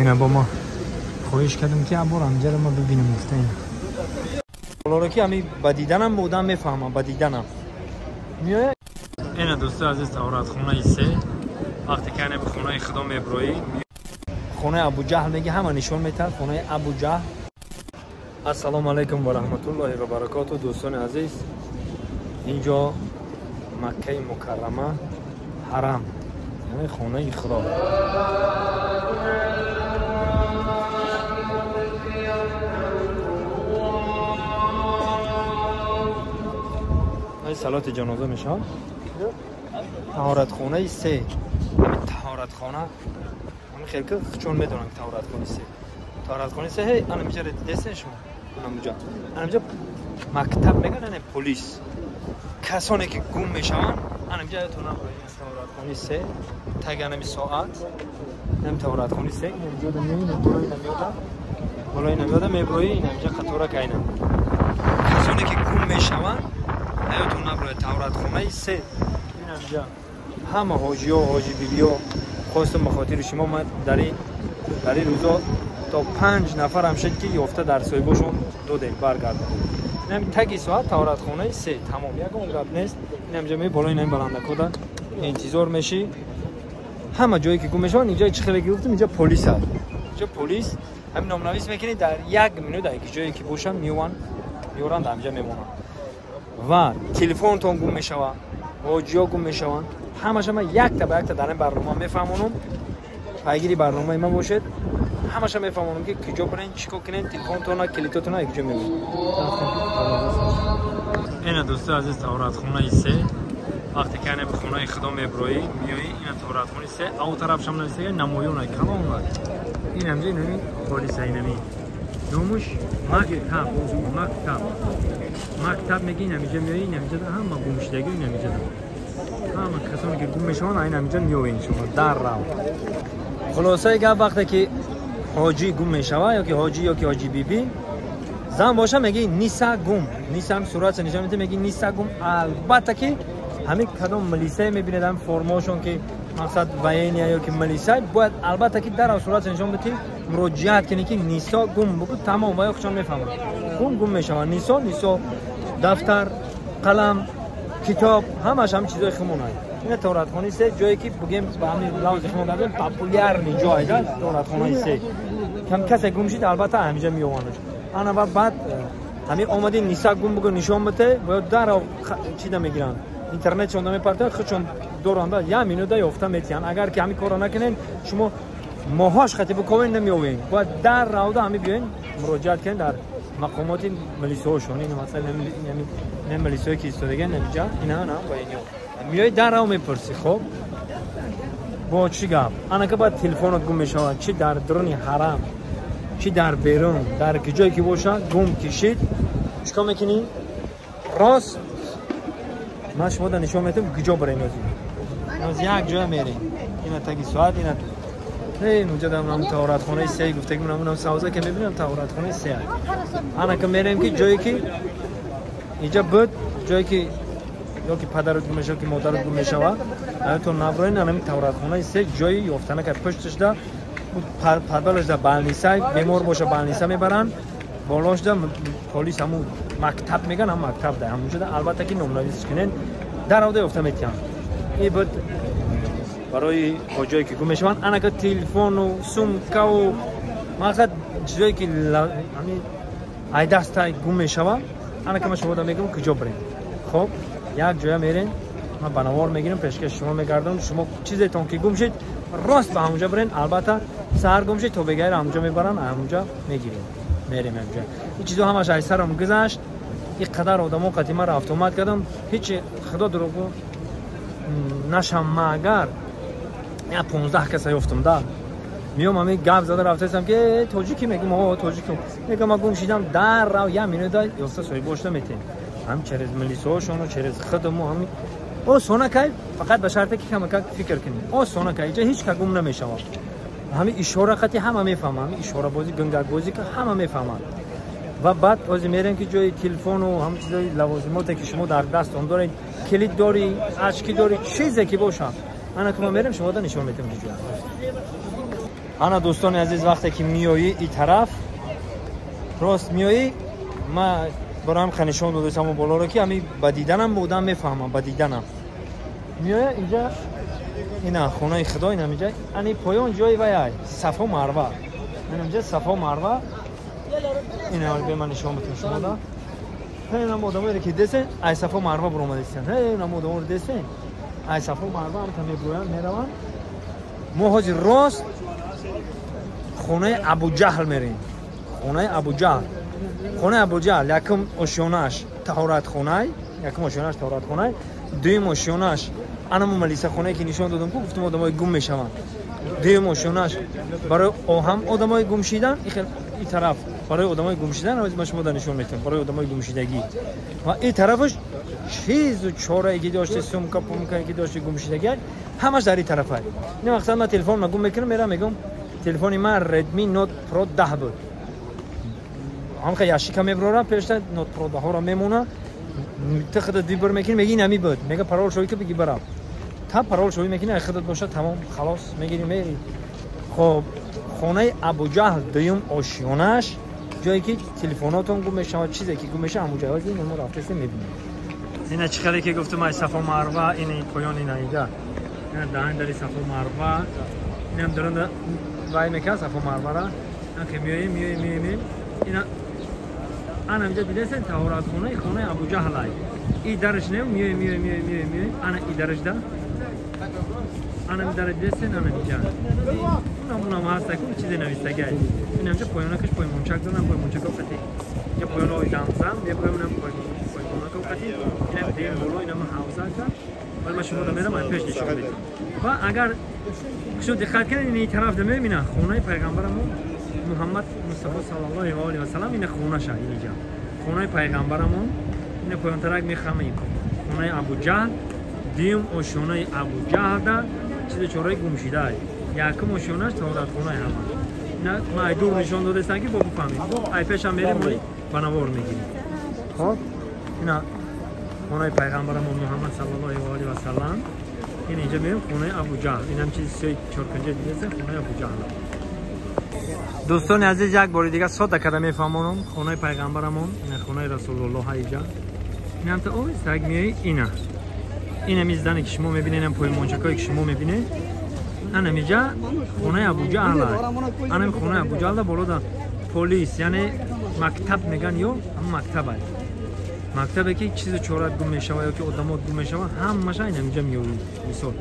Ина бо ма хоҳиш кардам ки абор амҷаро ма бибинам гуфта ина. Болоро ки ами ба диданам одам мефаҳмам, ба диданам. Меояд. Ина дӯстои азиз, таҳоратхонаи се. Вақте ки ана ба хонаи худо меброӣ, хонаи Абуҷаҳл меги, ҳама нишон метаҳад хонаи Абуҷаҳл. Ассалому алайкум ва раҳматуллоҳи ва баракоту. Дӯстони азиз, инҷо Маккаи Мукаррама, ҳарам, яъне хонаи худо. Салоти ҷаноза мешавад. Таҳоратхонаи се. Ҳамин таҳоратхона, ҳамин хел ки чун медонам ки таҳоратхонаи се. Таҳоратхонаи се, ҳей, ана миҷа дидесен шумо? Ана миҷа. Ана миҷа мактаб мегӯянд, ана полис. Касоне ки гум мешаванд, ана миҷа ёдтон набаред, ин таҳоратхонаи се, таги ана ми соат, ин таҳоратхонаи се, ин миҷа меои, болои намеода, болои намеода меброи, ин миҷа қатора кайна. Касоне ки гум мешаванд, ҳаётон набаред, таҳоратхонаи се. Ин ҳамҷа ҳама ҳоҷиё, ҳоҷи бибиё хостам ба хотири шумо ман дар ин рӯзо то 5 нафар ҳам шуд ки ёфта дар соҳибошон додем, баргардон. Ин ҳам таги соат таҳоратхонаи се, тамом, ягон гап нест. Ин ҳамҷа меои болои ин баландакода интизор мешӣ. Ҳама ҷое ки гум мешаванд, инҷа чӣ хеле ки гуфтам, инҷа полис аст. Инҷа полис ҳамин номнавис мекунӣ, дар як минут дар ҷое ки бошанд меованд, меоранд, ҳамҷа мемонанд. Ва телефонтон гум мешавад, ҳоҷиё гум мешаванд. Ҳамаша ман якта ба якта дар ин барнома мефаҳмонам. Пайгири барномаи ман бошед. Ҳамаша мефаҳмонам ки куҷо бирен, чӣ кор кунен, телефонтона, калитотона куҷо мебаред. Ина дӯстои азиз, таҳоратхонаи се. Вақте ки ана ба хонаи худо меброӣ, меоӣ, ина таҳоратхонаи се, ав тарафшам нависага намоён калон. Ин ҳамҷа инами полиса, инами номуш мактаб, мактаб. Мактаб меги, ин ҳамиҷа меоӣ, ин ҳамиҷа ҳама гумшудагӣ, ин ҳамиҷа ҳама касоне ки гум мешаванд, ин ҳамиҷа меоед шумо дар рав. Хулосаи гап, вақте ки ҳоҷӣ гум мешавад, ё ки ҳоҷӣ ё ки ҳоҷи бибӣ, зан боша меги ниса гум, ниса ҳам суратша нишон медиҳад, меги ниса гум. Албатта ки ҳамин кадом милисае мебинед, ҳамин формаошон ки мақсад воения ё ки милисай, бояд албатта ки дар суратша нишон бидиҳад, ки муроҷиат кунӣ ки нисо гум бугу, тамом, ва ё худшон мефаҳманд. Гум гум мешаванд. Нисо, нисо, дафтар, қалам, китоб, ҳамаш ҳам чизои хумонанд. Ина таҳоратхонаи се, ҷое ки бигем ба ҳамин лавзи хумон гардем, популярный ҷой да таҳоратхонаи се. Кам касе гум шид, албатта ҳаминҷа меовандаш. Ана ва баъд ҳамин омади ниса гум бугу нишон бите, ва дар чида мегиранд. Интернетшон намепартоянд, худшон доранда, як минута ёфта метиҳанд. Агар ки ҳамин корро накунед, шумо моҳош хати бикобед намеовед. Бояд дар равда ҳамин биёед, муроҷиат кунед дар мақомоти милисиҳошон. Ин масалан ин милисиҳое ки истодагианд инҷа, ина ана ва ино. Меои дар рав мепурсӣ, хоб? Бо чӣ гап? Анака баъд телефонат гум мешавад, чӣ дар дуруни ҳарам, чӣ дар берун, дар ки ҷое ки бошад, гум кишид, чӣ кор мекунӣ? Рост ман шумо да нишон медиҳам куҷо барем. Нози як ҷоя мерем. Ина таги соат, ина эй, унҷа дар ҳамон таҳоратхонаи се гуфтагим, ҳамон савза ки мебинам таҳоратхонаи се. Ана ки мерем ки ҷое ки инҷа буд, ҷое ки ё ки падарат гум мешавад, ки модарат гум мешавад, ҳаминтон наброин, ҳамин таҳоратхонаи се ҷои ёфтана ки пушташда падалашда балниса, бемор боша балниса мебаранд, болошда полис ҳамун мактаб меган, ҳам мактаб да ҳамунҷо албатта ки номнавис кунед, дар авда ёфта метиҳанд. Ин буд барои ҳоҷое ки гум мешаванд. Анака телефону сумкаву мақсад чизое ки ҳамин ай даста гум мешавад, анака ман шумо да мегӯям куҷо бирем. Хоб, як ҷоя мерем, ман ба навор мегирам, пешкаши шумо мегардам. Шумо чизетон ки гум шид, рост ба ҳамунҷо бирен. Албатта саҳар гум шид, то бегайра ҳамунҷо мебаранд, ҳамунҷо мегирем, мерем ҳамунҷо. Ин чизо ҳамаш ай сарам гузашт. Ин қадар одамо қати ман рафтомад кардам, ҳеч худо дурӯғгӯ нашам, ма агар 15 каса ёфтам да. Меом ҳамин гап зада рафтаистам ки тоҷикӣ мегӯм, о тоҷикам. Мегӯм ман гум шидам, дар рав як минута ёфта соҳибошда метем. Ҳам через милисиҳошону через худаму ҳамин осона кай, фақат ба шарте ки камакак фикр кунем. Осона кай, инҷа ҳеҷ ка гум намешавад. Ҳамин ишора қати ҳама мефаҳманд, ҳамин ишорабозӣ, гунгакбозӣ ка ҳама мефаҳманд. Ва баъд ози мерем ки ҷои телефону ҳамин чизои лавозимоте ки шумо дар дастон доред, калид дорӣ, очки дорӣ, чизе ки бошад, ана ки мо мерем шумо да нишон медиҳем ки ҷоя. Ана дӯстони азиз, вақте ки миёӣ и тараф рост миёӣ, ма бароям нишон додастам болоро, ки ами ба диданам будам мефаҳмам, ба диданам миёя инҷа. Ина хонаи худо, инам инҷа, ани поён ҷои вай Сафо Марва, инамҷа Сафо Марва. Ина бе ман нишон битам шумода. Ҳейнам одамоеро ки десен, ай Сафо Марва буромадистан. Ҳейнам одаморо десен, ай Сафо Марва ҳамта мебуроянд, мераванд. Мо ҳозир рост хонаи Абуҷаҳл мерем. Хонаи Абуҷаҳл, хонаи Абуҷаҳл якум ошёнааш таҳоратхонай, якум ошёнааш таҳоратхонай, дуюм ошёнааш анамо малисахонае ки нишон додам, ку гуфтум одамои гум мешаванд. Дуюм ошёнааш барои ҳам одамои гум шидан, и тараф барои одамои гум шидан, ма шумо да нишон метавам, барои одамои гумшидагӣ. Ва и тарафаш чизу чорае ки дошти, сумка пумкае ки дошти гумшидагӣ, ҳамаш дар и тарафай. Ин мақсад ман телефонма гум мекунам, мерам мегум, телефони ман Redmi Note Pro 10 буд, ҳамха ящика меброрам, пешта Note Pro 10-ҳоро мемона, ту худат выбор мекунӣ, меги ин ҳами буд, мега парол шоӣ ки биги барам, та парол шоӣ мекунӣ, ай худат бошад, тамом, халос, мегирӣ, мери. Хоб, хонаи Абуҷаҳл дуюм ошёнаш, ҷое ки телефонотон гум мешавад, чизе ки гум мешавад, ҳамун ҷой ин мо рафтаистем, мебинем. Ина чӣ хеле ки гуфтум, ай Сафо Марва, ин поён, ина ида, ина даҳан дари Сафо Марва, инам дарун вай мекард Сафо Марвара. Ки миёем, миёем, миёем, ина ана инҷа дидесен таҳоратхонаи хонаи Абуҷаҳлай. И дараш не, миёем, миёем, миёем, миёем, миёем, ана и дараш да, ана ми дара дидесен, ана инҷа унам, унам ҳаста ку чизе навистагай. Инамҷа поёнакаш поймончак дорам, поймончако қати инҷа поёнои замзам меброем, унам поймонако қати инам дем боло, инам ҳавзака. Вале ман шумо мерам, ай пеш нишон медиҳам. Ва агар шумо диққат кунед, ин тараф да меоем, ина хонаи пайғамбарамон Муҳаммад Мустафо саллаллоҳу алайҳи ва саллам, ина хонаша, инҷа хонаи пайғамбарамон. Ина поёнтарак мехамем, хонаи Абуҷаҳл, дуюм ошёнаи Абуҷаҳлда чизи чораи гумшидаай, якум ошёнаш таҳоратхонаи ҳама. Ина ман ай дур нишон додастам, ки бо бифаҳмед. Ай пешам мерем, моли ба навор мегирем. Хоб, ина хонаи пайғамбарамон Муҳаммад саллаллоҳу алайҳи ва саллам. Ин инҷа меоем хонаи Абуҷаҳл, инам чизи сиёи чоркунҷа дидастем, хонаи Абуҷаҳл. Дӯстони азиз, як бори дигар сода карда мефаҳмонам, хонаи пайғамбарамон, ина хонаи Расулуллоҳ иҷа. Инам та оҳистак меои, ина инами здане ки шумо мебинед, инам поймончакое ки шумо мебинед, анам иҷа хонаи Абуҷаҳл. Анами хонаи Абуҷаҳлда болода полис, яъне мактаб меган, ё ҳама мактаб ай, мактабе ки чизу чорат гум мешава ё ки одамот гум мешава, ҳамаша инам иҷа меёвӣ. Мисол,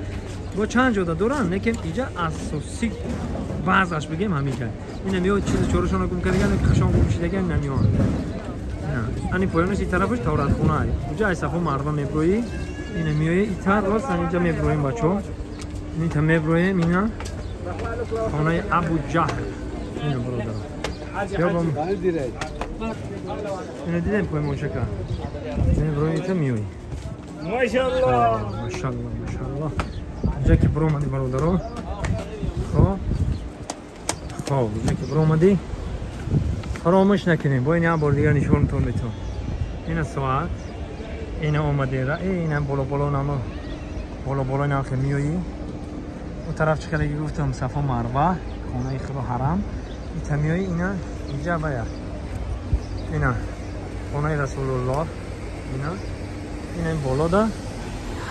бо чанд ҷода доранд, лекин иҷа асосӣ баъзаш бигем ҳамиҷа. Инам ё чизу чорашонро гум кардаган, ки хашон гум шидаган, намеён. Ани поёнаш и тарафаш таҳоратхона ай, уҷа ай Сафо Марва меброӣ, ина меои итар рост инҷа меброем, бачо, инита меброем, ина хонаи Абуҷаҳл. Ина бародаро, ина дидем поймончака, меброи, ита меои. Машалло, машалло, инҷа ки биромадӣ, бародаро, хоб, хоб, инҷа ки биромадӣ, фаромӯш накунем, бо ин як бор дигар нишонтон метавон. Ина соат, ина омадера, ина боло боло, намо боло боло, ина ки меоӣ, он тараф чӣ хеле гуфтам, Сафо Марва, хонаи худо, ҳарам, ита меоӣ, ина инҷа вая, ина хонаи Расулуллоҳ. Ина боло да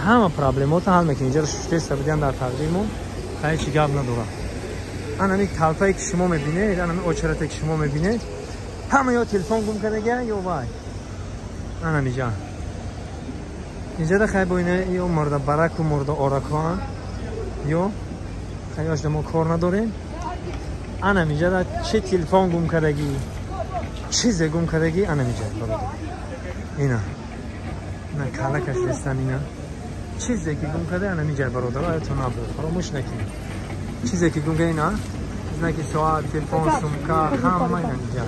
ҳама проблемота ҳал мекунӣ. Инҷаро шуштеста бидиам дар тақдирмо, хай чӣ гап надорад. Анами толпае ки шумо мебинед, анами очерате ки шумо мебинед, ҳама ё телефон гум кардага, ё вай. Анам иҷа, инҷада хай бо ина ё мурда бараку мурда оракоан, ё хайёшда мо кор надорем. Анам иҷада чӣ телефон гум кардагӣ, чизе гум кардагӣ, анам иҷа, ина ина кала кашистан, ина чизе ки гум карда, анам иҷа, бародар, аятон набуд, фаромӯш накунед, чизе ки гум карда, ина знаки соат, телефон, сумка, ҳама ина иҷа.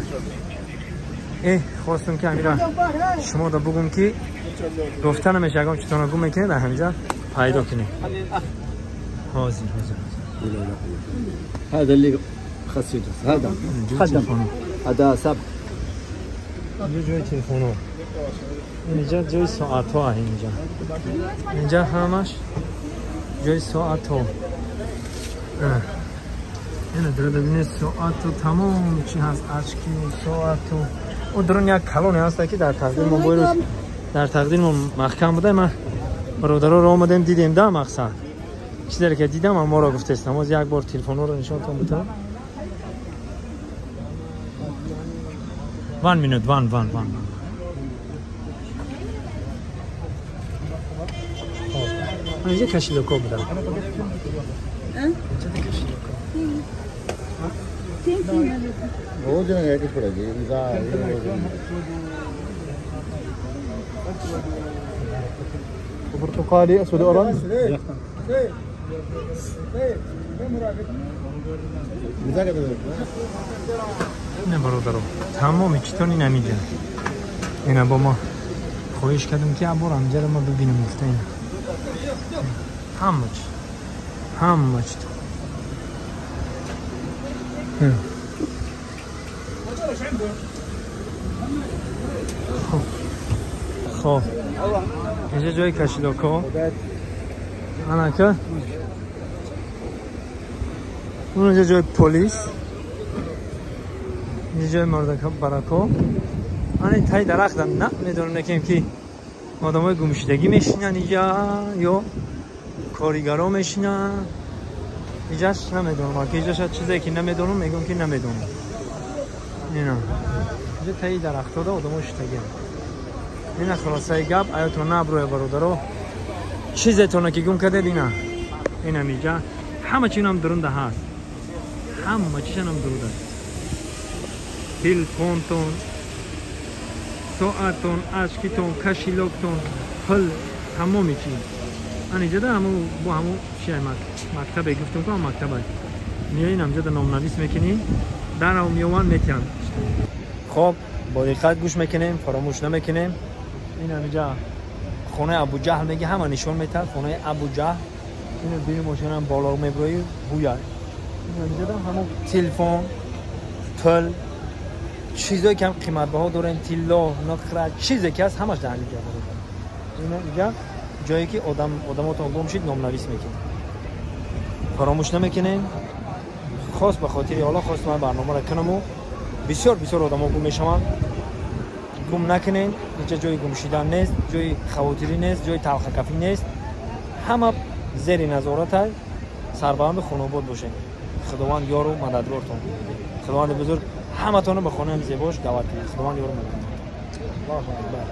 Хостум ки амира шумо да бугум, ки гуфта намеша, ягон чизтонро гум мекунед, дар ҳамиҷа пайдо кунед. Ҳозир, ҳозир. هذا اللي خاص يدرس، هذا خدم، هذا سبق. اینجا جای تلفن، اینجا جای ساعت ها، اینجا، اینجا همش جای ساعت ها. Ина дара бинед соату тамом чи ҳаст, ачки соату. О дрон як калоне ҳаст ки дар тақдир мо боирӯз дар тақдир мо маҳкам буда. Ма бародароро омадем дидем да мақсад. Чизере ки дидам аморо гуфтестам. Оз як бор телефонҳоро нишонтон бутам. 1 minute, one. اینجا کشیلوکو بودم. اینجا کشیلوکو. برتقالي اسود اورنج. نه برادرو تمام چطوری نمیگه. اینا با ما خواهش کردم که ابور امجا ما ببینم گفته اینا. همه چی خب اینجا جای کشیلوکو انکه اونجا جای پلیس، اینجا جای مردکا براکو. آن این تای درختم نه میدونم نکیم که آدمای گمشدگی میشینن اینجا یا کاریگرا میشینن. اینجاش نمیدونم که اینجا شاید چیزی که نمیدونم میگم که نمیدونم. اینا اینجا تای درخت ها آدمای شتگی. اینا خلاصه گپ ایاتون نبروی برادرو چیزتون که گم کرده اینا اینا میجا همه چی هم درونده هست، همه چیشان هم درونده. تلفنتون، ساعتون، اشکتون، کشیلوکتون، پل، تمامی چی. اینجا ده همو با همو چی مکتب گفتم که مکتب میایین اینجا ده نامنویس میکنین در او میوان میتین. خب با دقت گوش میکنیم، فراموش نمیکنیم. این اینجا خونه ابو جهل میگه، همه نشون میده خونه ابو جهل. اینو ببین ماشینم بالا میبروی بویا. این اینجا ده همو تلفن، پل، چیزایی که هم قیمت بها دارن، طلا، نقره، چیزی که هست همش در اینجا داره. این اینجا جایی که آدماتون گم شید نامنویس میکنه. فراموش نمیکنین. خاص به خاطر حالا خواست من برنامه را کنم و بسیار بسیار آدما گم میشوند. گم نکنین، اینجا جای گم شدن نیست، جای خواطری نیست، جای تلخ کفی نیست. همه زیر نظارت سربلند خانواد باشین. خداوند یار و مددگارتون. خداوند بزرگ همتون رو به خانه زیباش دعوت کنه. خداوند یار و مددگار. الله اکبر.